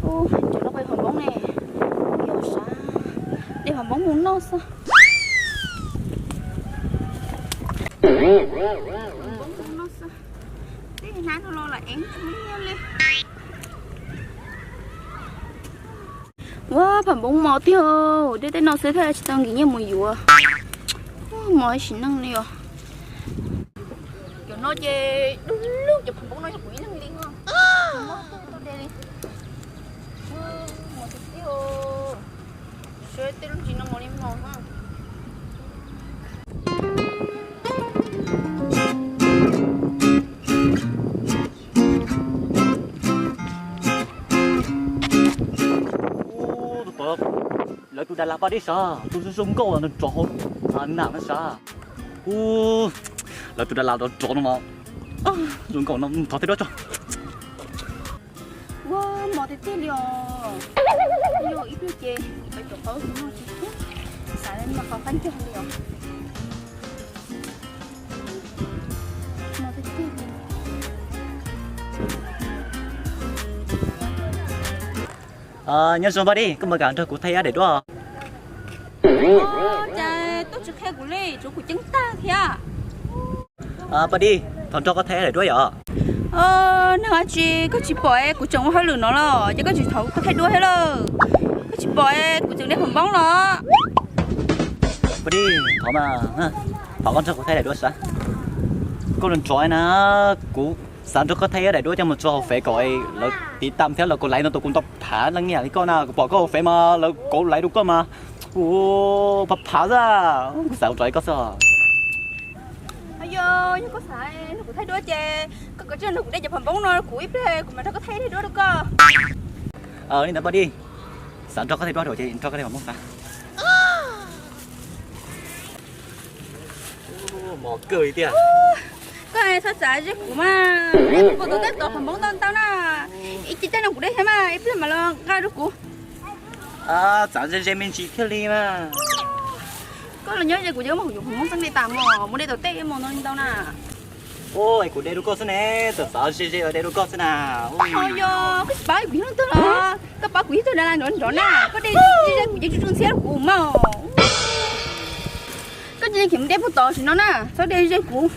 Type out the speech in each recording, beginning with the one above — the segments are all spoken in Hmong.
Ua, cov no pais pham npoob ne, yog sav, de pham npoob mus noj xwb. Pham npoob mus noj xwb, tej hnab no los lam ev tsis muaj nyiaj li. Ua, pham npoob mos tiag, de tej no xwb thiaj tsis tau nkim nyiaj mus yuav. Mos ib sim neej li os. Cov no ces dub lug, cov pham npoob no yog kuv ib leeg li os. Mos tiag tiag, sawv tej lub ntsis no mos li mos na. Ub, tus tod, lawv tus Das Las paj dib sav, tus zoo zoo nkauj no rov hauv nam no sav. Ub, lawv tus Das Las rov rov no mas zoo nkauj no thov tej duab tso. Ua, mos tiag tiag li os. Yog ib pliag ces peb cov qaub no tsis xav li mas qhov qab ncog li os. Mos tiag tiag li. Nyob zoo Paj Dib, koj puas kam nrog kuv thaij ib daim duab? Cas tuaj tsis qhia kuv li, tsuav kuv ceeb tag thiab. Paj Dib, thov nrog koj thaij ib daim duab yom. Neeg dab tsi, koj tsis pom kuv tseem ua hauj lwm no los ces koj tsis thov koj thaij duab thiab lawm. Koj tsis pom kuv tseem de pham npoob los. Paj Dib, thov mas, thov koj nrog kuv thaij daim duab sav. Koj los nrov na, kuv xav nrog koj thaij ib daim duab coj mus tso hauv Fev kom lawv tiv tam thiab lawv kauv laiv no tus kuv ntau phav leej yam li koj na, kuv pom koj hauv Fev mas lawv kauv laiv rau koj mas, ua, phav phav xwb, kuv xav ua rau koj xwb. Yog, yog koj xav nrog kuv thaij duab ces koj kav tsij nrog kuv de cov pham npoob no kuv ib pliag kuv mam nrog koj thaij duab rau koj. Li ntawd Paj Dib, xav nrog koj thaij duab ces nrog koj de pham npoob sav. Mos kawg li tiag. Koj txhob txav ze kuv mas, kuv tus tej tod pham npoob ntau ntau na. Ib ce tej no kuv de thiab mas ib pliag mam los nqa rau kuv. Txav ze ze me ntsis thiaj li mas. Koj los nyob ze kuv ces koj muab kuv yuav pham npoob txeeb li tas mos, mus de tom tej mos no li ntau na. Ua, kuv de rau koj xwb ne, txav txav ze ze los de rau koj xwb na. Yog koj tsis paub kuv yog leej twg los, koj paub kuv yog tug Das Las nrov nrov na, koj de ze ze kuv ces tsuj tsuj ntxhiab rau kuv mas. Koj cia li khiav mus de puag tod sim no na, txhob de ze kuv.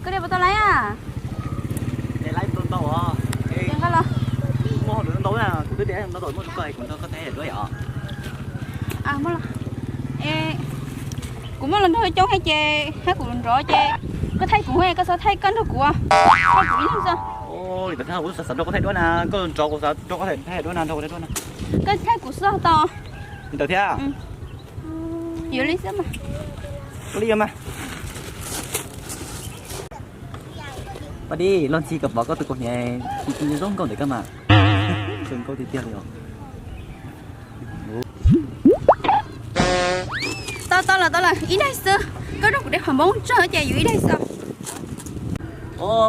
Koj de puas tau laiv a? Nqa los. Muaj hauj lwm ntau na, kuv twb de ntau ntau, muab rau koj, kuv nrog koj thaij duab yom. Kuv muaj los nrog coob heev ces hab kuv nrov ces koj thaij kuv, koj txhob thaij koj nrog kuv, thaij kuv ib leeg xwb. Li ntawd kuv xav nrog koj thaij duab na, koj nrov kuv xav nrog koj thaij duab na, nrog kuv thaij duab na. Koj thaij kuv xwb tau. Li ntawd thiab. Yuav li xwb mas. Ua li mas. Paj Dib, luag ntxhi kom pom koj tus kaus hniav zoo nkauj ntawm koj mas. Zoo nkauj tiag tiag li os. Tau tau lawm, tau lawm, ib daim xwb. Koj nrog kuv de pham npoob tsawg ces yuav ib daim xwb.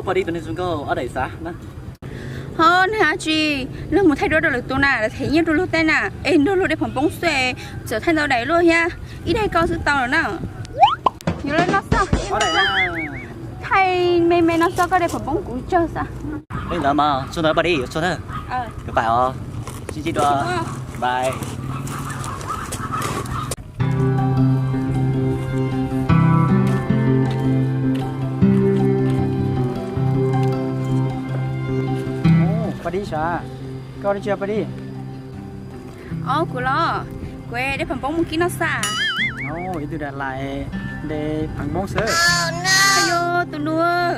Paj Dib, tus neeg zoo nkauj, ob daim xwb na. Ho neeg dab tsi, luag mus thaij duab rau lwm tus na, lawv them nyiaj rau luag tej na, es nrog luag de pham npoob xwb, txawm thaij ntau daim luaj thiab, ib daim koj xwb tau lawm na. Yuav li no xwb, thaij me me no xwb, koj de pham npoob kuv tsawg xwb. Li ntawd mas txog ntawd Paj Dib, yuav txog na. Pais os, sib ntsib dua, bye. Paj Dib sav, koj dab tsi Paj Dib? Os, kuv los, kuv de pham npoob mus kib noj xwb. Ib tug Das Las de pham npoob xwb. Yog tus nus,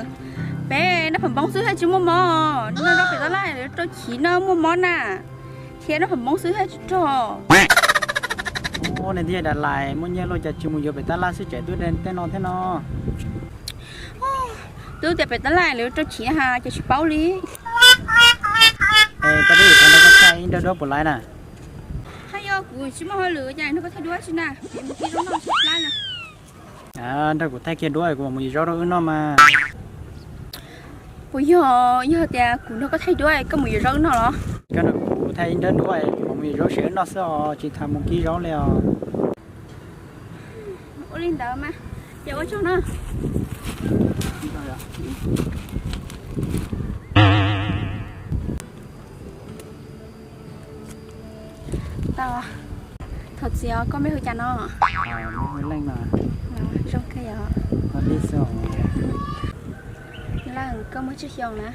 peb noj pham npoob xwb thiaj tsis muaj mob, noj rau pem tab laj rau chiv no muaj mob na. Thiab noj hom Hmoob xwb thiab tsis rog. Ua ne thiaj Dab Lais muaj nyiaj luaj cas tsis mus yuav pem tab laj xwb tseem twb tej no thiab no. Twb tias pem tab laj lawv rau chiv ha ces tsis paub li. Es Paj Dib, koj nrog koj thaij ib nrab duab puas laib na? Haj yog kuv tsis muaj hauj lwm cas nrog koj thaij duab tsi na, kuv mus kib zaub noj tsis laib na. Nrog kuv thaij kiag duab kuv mam mus yuav zaub rau wb noj mas. Puas yog, yog tias kuv nrog koj thaij duab koj mus yuav zaub wb noj los? Koj nrog kuv thaij ib nrab duab kuv mam mus yuav zaub seb wb noj xwb os, tsis tas mus kib zaub li os. Ua li ntawd mas, ces ua tsaug na. Tau, thov txim os, koj npe hu cas no? Leej no. Zoo kawg yog. Leej, koj muaj tsawg xyoo na?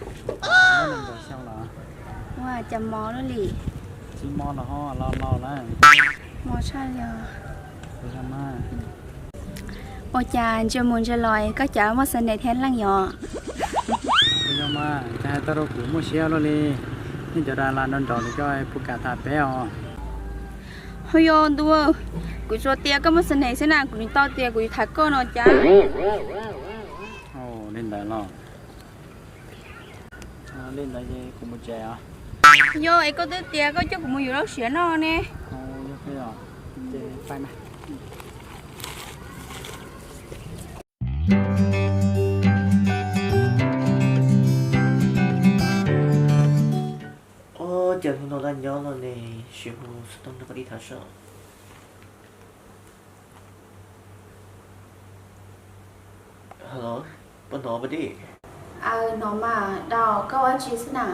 Ua cas mos lawm li? Tsis mos los ho los laus lawm. Mos tshaj li os. Ua cas ntsia mus ntsia los koj cas muaj xas nes thiab leej yom? Ua yog mas, cas hais tau rau kuv muaj siab luaj li. Nej cov das las nrog nraud nws coj puas kam tham peb os. Ho yog ntuj, kuv tsuas tias koj muaj xas nes xwb na, kuv tsis tau tias kuv yuav tham koj no cas. Li ntawd los. Li ntawd ces kuv mus tsev os. Yog es koj twb tias koj coj kuv mus yuav zaub siav noj ne. Ces pais mas. Ob, cas hnub no dab nyob no ne, sim hu xov tooj nrog koj dib tham soj. Hello, puas hnov Paj Dib? Aw, hnov mas, dab, koj ua dab tsi xwb na?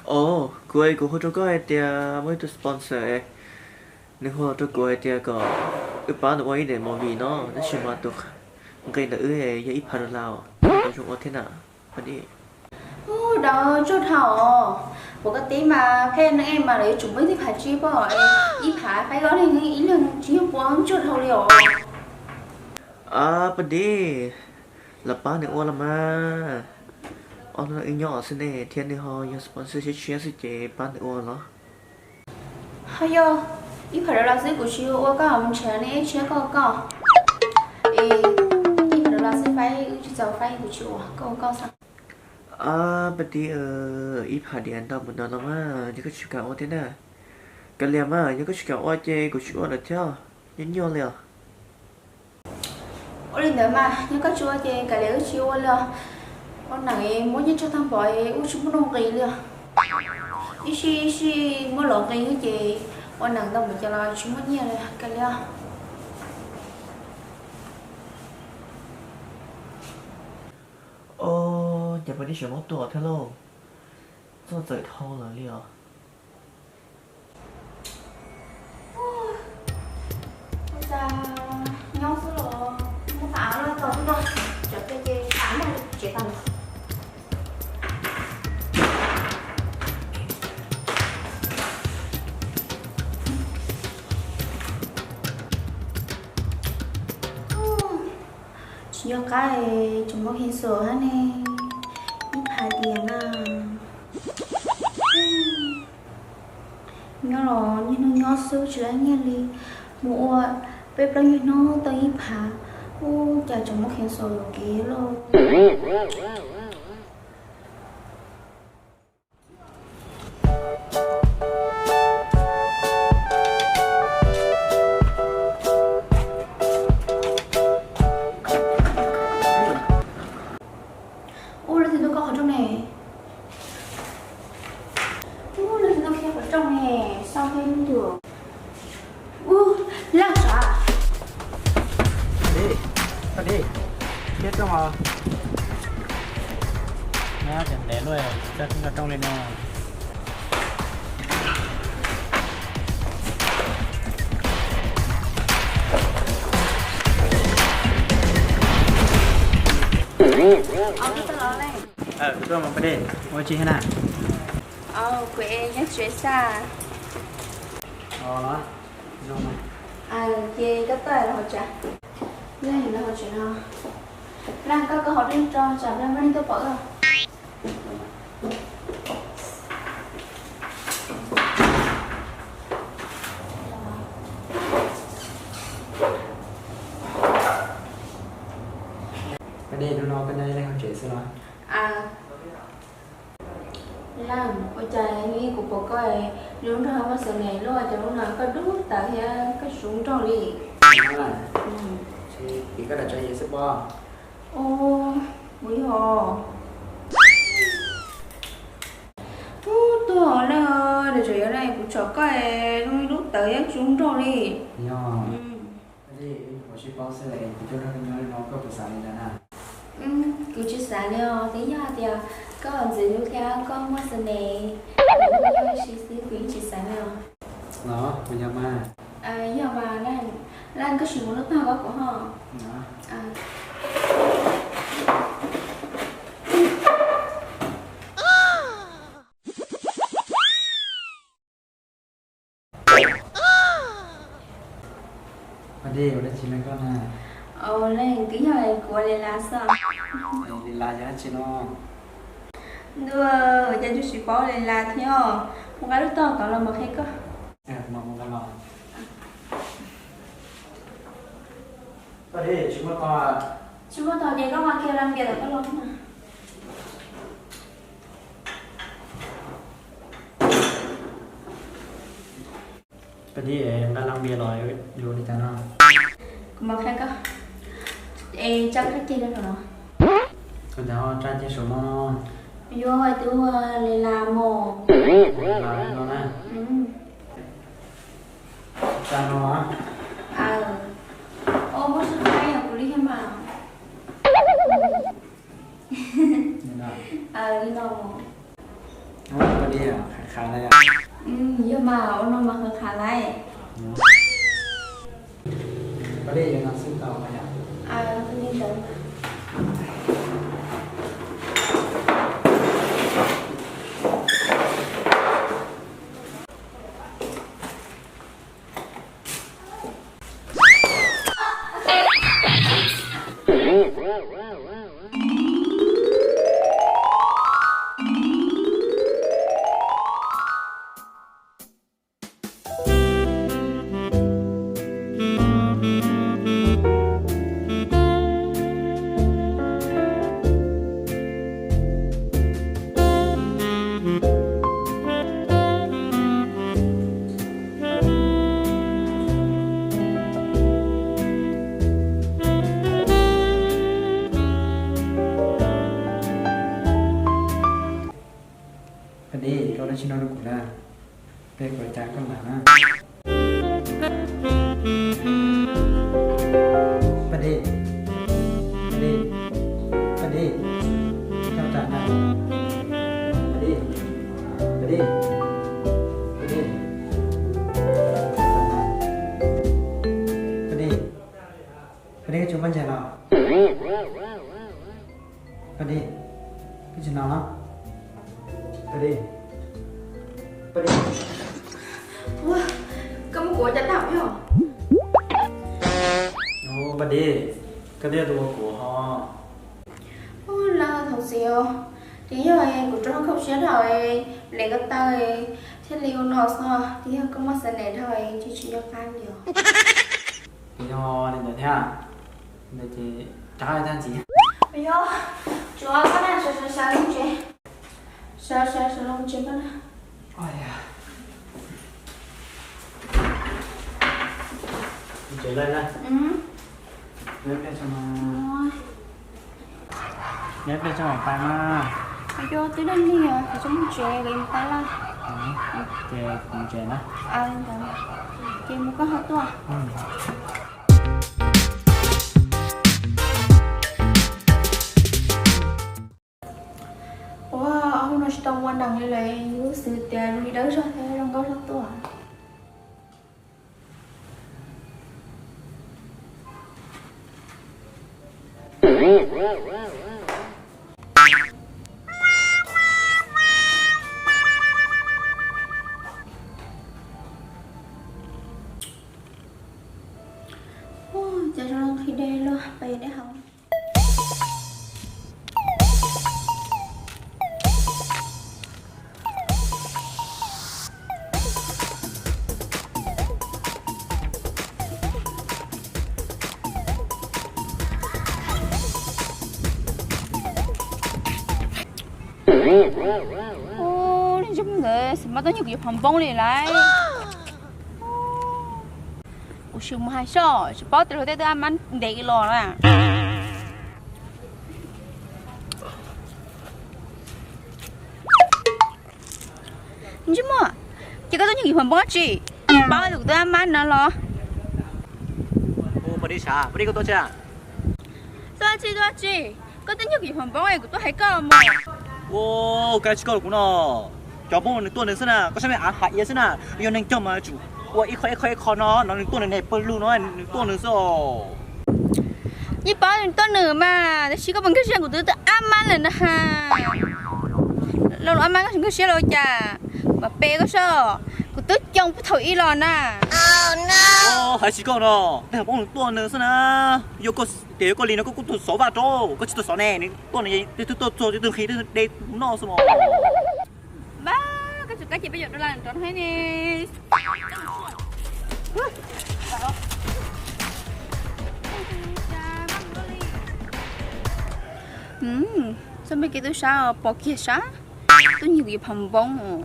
Os, kuv, kuv hu rau koj hais tias muaj ib tug sponsor, nws hu rau kuv hais tias kom wb pab nws ua ib daim movie no, tab sis mas tus nqi ntawm wb yog ib phav dollar, koj zoo ua thiab na, Paj Dib? Ub, dab, tsuag dhau os. Puas koj teb mas pheej neeg mas lawv yuav tsum muaj ib tib phav tsib pab, ib phav faib ob leeg, ib leeg tsis yog puas tsuag dhau li os. Ab, Paj Dib, los pab nws ua los mas. Ob hnub no wb nyob xwb ne, thiab nws ho yog sponsor tshiab tshiab xwb ces pab nws ua los. Ho yog, ib phav dollar xwb kuv tsis ua koj, mus nrhiav nej tshiab koj koj. Es ib phav dollar xwb faib, wb tsis txaus faib, kuv tsis ua, koj ua koj xwb. Ab, Paj Dib, ib phav diav ntau mus no los mas, yog koj tsis kam ua thiab na. Kav liam mas, yog koj tsis kam ua ces kuv tsis ua lawm thiab, nyuaj nyuaj li os. Ua li ntawd mas, yog koj tsis ua ces kav liam wb tsis ua li os. Ua neeg muab nyiaj tsawg tag npaum wb tsis muaj nuj nqis li os. Ib sij ib sij muab los nqi ces ua neeg ntau npaum cas los tsis muaj nyiaj li, kav liam. Os, cas Paj Dib tseem muab tua thiab lauj? Txog txawm dhau lawm li os. Ua cas nyob xwb los muab tas av loj tau xwb na, cov pej ces tas loj tsev tas. Tsis nco qab, tseem muaj cancel hab ne, ib phav diav na. Nyob los niaj hnub nyob xwb tsis lab nyiaj li, mus ua peb plaub nyuag hnub tau ib phav, ub cas tseem muaj cancel yuam kev lauj. Ub, leej twg tuaj kauj qhov rooj ne? Ub, leej twg tuaj kauj qhov rooj ne? Xauj thiab ib tug. Ub, laj sav. Paj Dib, Paj Dib, thiab rooj os. Nyob ces ntev luaj, tsis tau kauj rooj li no. Kuv tuaj mas Paj Dib, ua tsi thiab na? Kuv nyob tsev xwb. Ces koj tuaj los hauv tsev, los hauv tsev no, na koj, koj hauv rooj tso tsam maj neeg tuaj pom wb. Dej, hnub no koj nyob ib leeg hauv tsev xwb los? Leej, ua cas kuv pom koj nyob nrog muaj xav nes luaj, cas hnub no koj dub tawv thiab koj tsis zoo nraug li? Tim koj dam tso yus xwb pob. Ua, kuv yog tub tuag na, dam tso yus na, kuv tsom koj zoo dub tawv thiab tsis zoo nraug li. Yog, kuv sib paub xwb, kuv tuaj nrog koj nyob li no koj puas xav li ntawd na? Kuv tsis xav li os, twb yog hais tias koj ntxim hlub thiab koj muaj xav nes, kuv yog ib si xwb kuv yeej tsis xav li os. Los, kuv yog mas. Yog mas, Leej, koj sim mus lub tog koj kuv ho. Paj Dej, ua dab tsi no koj na? Leej, twb yog kuv ua li las xwb. Li las yog dab tsi no? Ntuj, cas tsis paub li las thiab, mus nqa lub tog tod los mam qhia koj. Paj Dej, tsis muaj tog. Tsis muaj tog ces koj nqa kiag las npias los koj los. Paj Dej, nqa las npias los yuav li cas no? Kuv mam qhia koj. Es tsa koj kiag rau saum no. Koj cas ho tsa kiag saum no? Yuav twb ua li las mos. Li las no na. Tsa no. Aw, muab sib qhaib yog kuv li thiab mas. Li no. Paj Dej, qhav qhav lawm. Yog mas, ua no mas qhav qhav lawm. Paj Dej, yuav no xwb tau mas yom? Li ntawd. Paj Dej, koj ua dab tsi no rau kuv na? Peb kuv cas koj lam na. Paj Dej, Paj Dej, Paj Dej, koj cas na? Paj Dej, Paj Dej, Paj Dej, Paj Dej, Paj Dej, koj tsis muaj ntsej los? Paj Dej, koj tsis no los? Paj Dej, Paj Dej. Ua, koj muab kuv ua cas tag yog? Paj Dej, koj twb yog tus ua kuv ho. Ua, lawm thaum xwb os, twb yog kuv rau koj siab dhau, lem koj taw thiaj li ua no xwb, twb yog koj muaj xav nes dhau tsis tsis nco qab li os. Yog li ntawd thiab, ntawd ces rov qab tag ntxiv. Yog, tsuav koj na, sawv sawv sawv los mus tsev. Sawv sawv sawv los mus tsev koj na. Mus tsev lawm na. Nyob peb tsoom pais mas. Yog twb dag lig os, kuv tsis mus tsev, kuv mus pais lawm. Ces mus tsev na. Ntawd, ces mus koj ho tuaj. Ua, ob hnub no tsis tau ua neeg li lawm, yus xav tias zoo li dawb zog thiab zoo nkauj zog tuaj. Ua, cas zoo li nqhis dej luaj, peb dej haus. Ub, leej ntsej muag ntawd xav mas tuaj nyiag kuv cov phom npoob li lawm. Kuv sim mus hais seb, tsis paub tias luag tej twb ab mab ntev los na. Ntsej muag, ces koj tuaj nyiag kuv cov phom npoob tsi? Paub tias kuv twb ab mab no los. Pov Dej, Pov Dej, koj tuaj tsi? Tuaj tsi, tuaj tsi. Koj twb nyiag kuv cov phom npoob es kuv tuaj hais koj mas. Ua, koj tsis koj kuv no. Cov npoob nws tuaj nws xwb na, koj saib me av hav iav xwb na, yog neeg coj mas tsum ua ib qho ib qho ib qho no, no nws tuaj nws ne pawg lug no nws tuaj nws xwb os. Yeej paub nws tuaj nws mas, tab sis koj puas nkag siab kuv twb twb ab mab lawm na ha. Lo lus ab mab koj tsis nkag siab los cas? Kuv mam pe koj seb, kuv twb coo puag thaum ub los na. Hais tsis koj no, tej hom npoob nws tuaj nws xwb na. Yog koj tias yog koj li no koj kuj tuaj xov vaj rau, koj tsis tuaj xov ne, nws tuaj nws twb tuaj txog twb nqhis twb de kuv noj xwb mas. Mas koj tsis kab ces peb yuav dollar rau no ne. Txoj me kev tub sab pom kiag sab, tub nyiag kuv yuav phom npoob.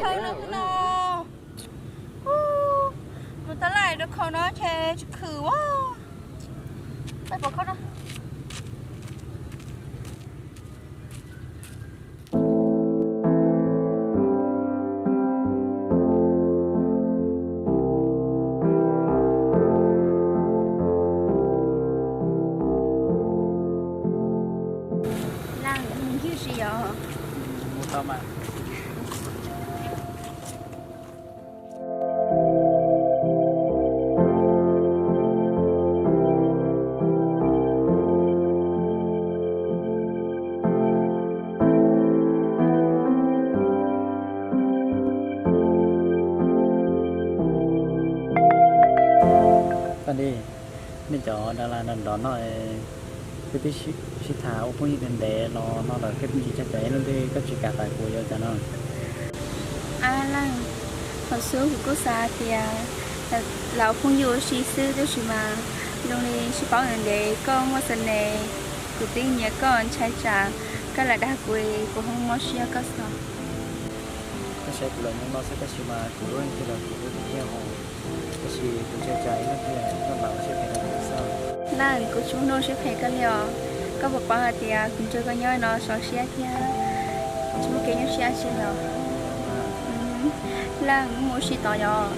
Khaws no, mus tab laj rau khau no ces tsis khwm ua. Peb pom khau no. Leej, mus ncig si os. Nej cov da las nrov nrov no, peb twb sib tham ua phooj ywg ntev los no lawm, peb tsis cog cov ib leej twg koj tsis kam tawm kuv yuav cov no. Ab Leej, thaum xub kuv kuj xav tias lawv phooj ywg ua si xwb, tab sis mas zoo li sib paub ntev ntev koj muaj xas nes, kuv twb nyiam koj ntshai tsam koj lam dag kuv, kuv ho mob siab koj xwb. Koj saib kuv los nyob no xwb tab sis mas kuv lub neej twg los kuv lub neej thiab os. Tab sis kuv ntshai tsam ib leej twg tuaj npam ua siab phem rau kuv xwb. Leej, kuv tsis muaj hnub siab phem koj li os. Koj puas paub hais tias kuv nrog koj nyob no sov siab thiab tsis muaj kev nyuaj siab dab tsi los? Leej, mus ua si tod yom.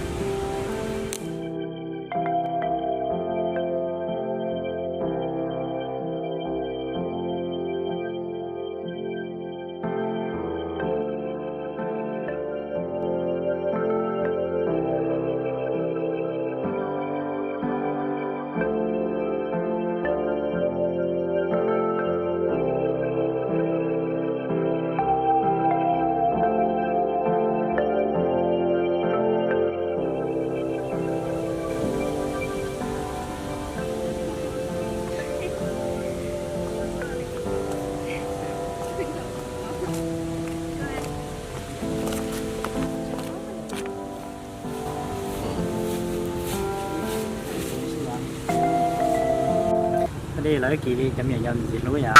Dej, lawv kiv li cov me nyuam yaus ntxim hlub yom?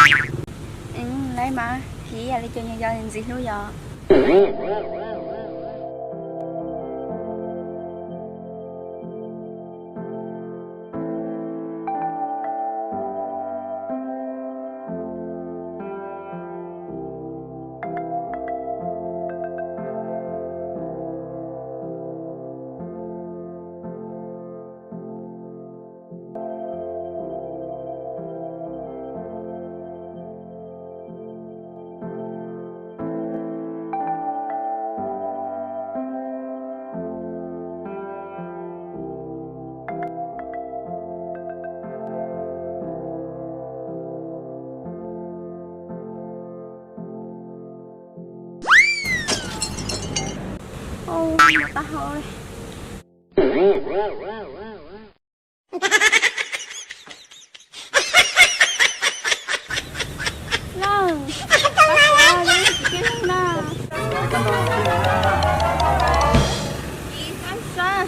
Lawv mas kiv ib yam li cov me nyuam yaus ntxim hlub yom. Ua tau hau li. Leej, pab kuv, leej tsis tij leej na. Tsis txhob sab.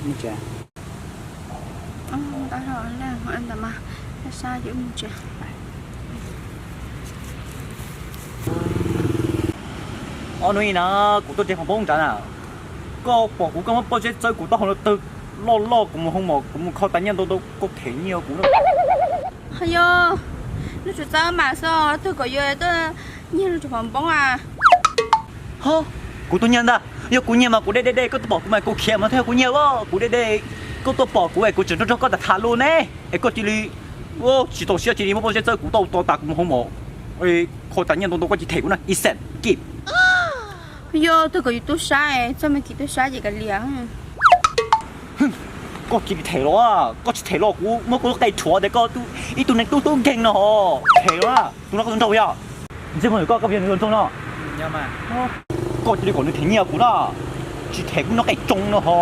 Ob hnub i na, kuv tuaj de phav npoob nrad na, koj pom kuv koj muab pob zeb txawb kuv taub hau loj twg, loj loj kuv mus hoo mom kuv mus kho tas nyiaj ntau ntau koj them nyiaj kuv na. Ho yog, nws tsuas txawb mas xwb, twg kom yuav tuaj nyiag nws tsoom phav npoob a? Ho, kuv tus nyiag ntag, yog kuv nyiag mas kuv de de de koj tuaj pom kuv mas kuv khiav mas thiaj yog kuv nyiag os, kuv de de koj tuaj pom kuv es kuv tseem nrog nrog koj tham tham lus ne, es koj cia li tsis tau siab cia li muab pob zeb txawb kuv taub hau tas kuv mus hoo mom, kho tas nyiaj ntau ntau koj cia li them kuv na ib xees kib. Yog twg kom yus tub sab, txoj me kis tub sab ces kav liam. Koj cia li them los, koj tsis them los kuv muab koj lub qe rhuav tias koj ib tug neeg tub tub nkeeg no ho. Them los, tus no koj tus nraug yog? Ntsej muag, koj koj yog nws tus nraug no? Koj cia li kom nws them nyiaj kuv na, tsis them kuv noj qe tsoo no ho.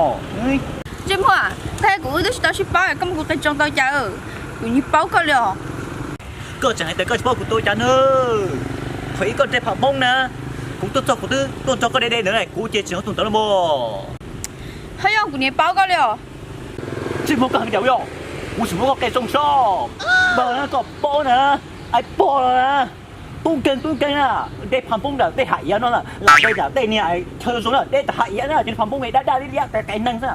Ntsej muag, koj hais kuv wb twb tsis tau sib paub koj muab kuv qe tsoo tau cas? Kuv nyiag paub koj li os. Koj tseem hais tias koj tsis paub kuv tua cas na. Thaum ub koj de phav npoob na, kuv tuaj txog kuv twb tuaj nrog koj de de ntawd, kuv ces tseem ua tus ntawd los mas. Ho yog kuv nyiag paub koj li os. Tsis muaj koj heev cas yog, kuv tsis muab koj qe tsoo soj. Npawg na, koj paub na, ais pog los na, tub nkeeg tub nkeeg na, de phav npoob ntawm tej hav iav no na, lam de ntawm tej niag chaw zoo na, de ntawm hav iav na, ces phav npoob me dab dab liab liab qe qe neeg xwb.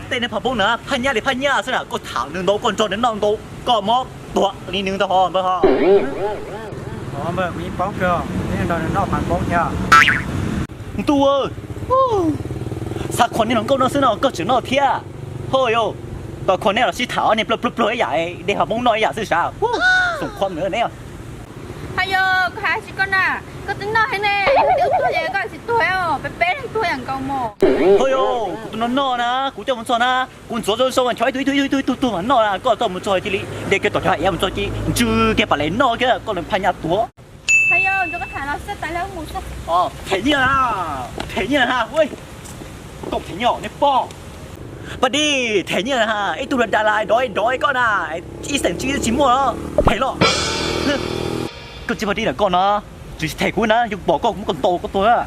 Tej niag phav npoob na phaj nyab li phaj nyab xwb na, koj tham nws ntau koj nrog nws noj ntau, koj mob tuag li nws ntag ho npawg ho. Npawg, kuv yeej paub kawg, nrog nws noj phav npoob thiab. Ntuj, xav khuam niag hluas nkauj no xwb no koj tseem noj thiab. Ho yog, kom khuam nej los sib tham ob niag pluag pluag pluag ib yam, de phav npoob noj ib yam xwb sav. Xoom khuam nws ne. Ho yog, koj hais tsis koj na, koj twb noj heev ne, yog twb tuag ces koj tsis tuag, peb peb leeg tuag yam nkaus mos. Ho yog, kuv tus no noj na, kuv coj mus txog na, kuv ntxuav zoo zoo nchov ib tug ib tug ib tug ib tug mas noj na, koj coj mus txog cia li de kiag tom cov hav iav mus txog cia li ntsw kiag pam les noj kiag koj lawv phaj nyab tuag. Ho yog, nrog koj tham los xwb tas li mus xwb. Them nyiaj na, them nyiaj na, koj them nyiaj nej pog. Pab dib, them nyiaj na, ib tug da da la dov dov koj na, ib xeem tswb tsis muaj, them los. Koj tsis pab dib ntawm koj no, tsis them kuv na, yog pom koj kuv muab koj ntaus koj tuag.